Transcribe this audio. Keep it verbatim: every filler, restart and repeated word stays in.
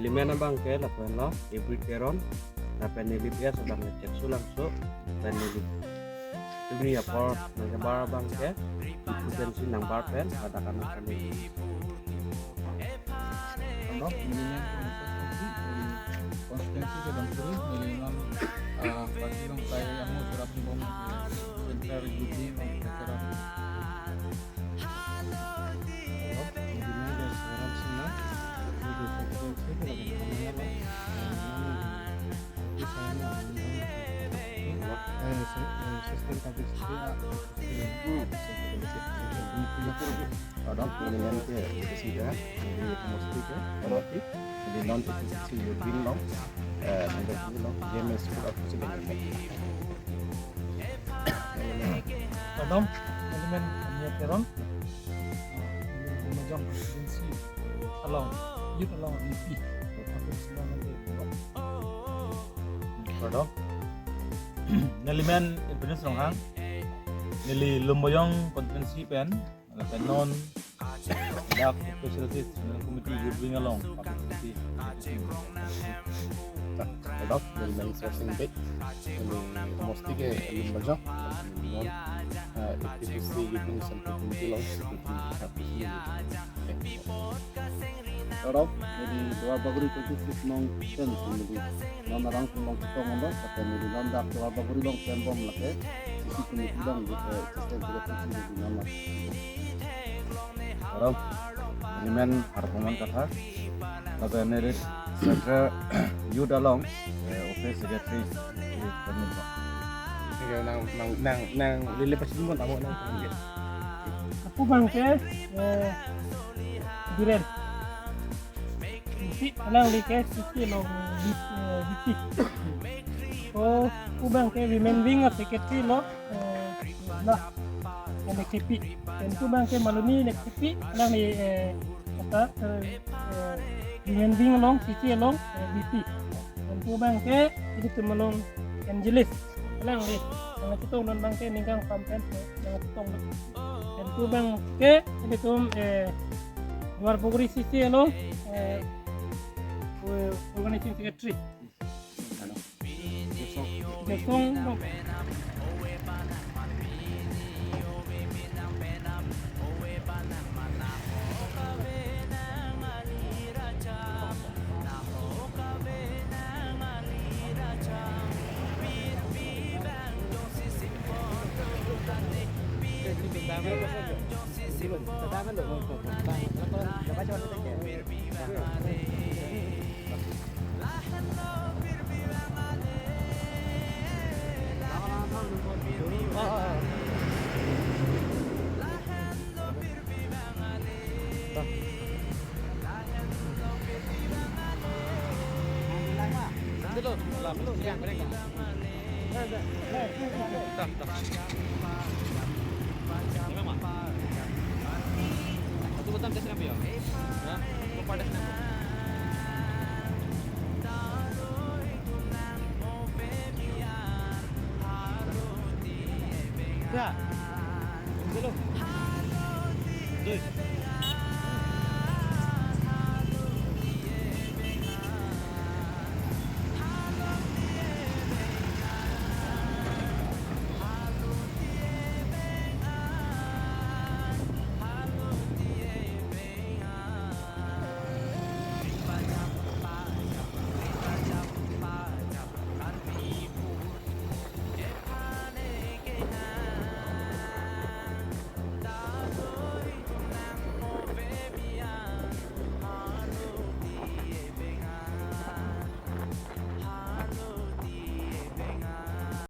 Nelimen abang ke lapen lo, Ibri Teron, lapen neli P S abang ke Cheksu Langso, lapen neli tumi apor nangkebar abang ke, Iputensi nangbar pen, pada kanak kami. Ano, nelimen constituency, neli constituency ke Dhansiri, neli non, ah, party along kai amo serap bom, eh, center gudi, non, center. Hello, nelimen ke Seram Sina, neli constituency ke Dhansiri, neli non, eh, se-, eh, assistant publicity, ah, eh, Padam, nelimen ke A P C C ya, neli mosti ke, neli, neli non A P C C youth wing along, eh, neli along, J M S school of president. Padam, nelimen Ania Teron, eh, neli Lumajong constituency along, youth along, V P, Padam, nelimen Ebenezer Ronghang, neli Lumajong constituency pen, lapen non dak Special Case Committee youth wing along participate. Padam, nelimen Sorsing Bey, neli mosti ke Lumajong, non, eh, A P C C youth wing central committee along. Padam, neli Duarbagori twenty-six nong ten, neli non arang along ketong along, lapen neli non dak Duarbagori along klembom lake, C C committee along, eh, assistant secretary neli non. Padam, nelimen Harpaman Kathar, lapen neli Central Youth along, eh, office secretary, eh, Pramod Bey. Oke, nang, nang, nang, nang, lele pasin mo tamo nang, nang. Ako abang ke, eh, Biren. Isi alangli ke C C along, eh, V P. Oh, ako abang ke women wing a secretary lo, eh, la, N K P. Lapen ako abang ke Maloni N K P, alangli, eh, kata, eh, eh, women wing along, C C along, eh, V P. Lapen ako abang ke, ilitum along evangelist. Alangli, nangketong non abang ke ningkan sampen, eh, nangketong non. Lapen ako abang ke, ilitum, eh, Duarbagori C C along, eh, eh, organizing secretary. Ano? Gesong. Gesong, no.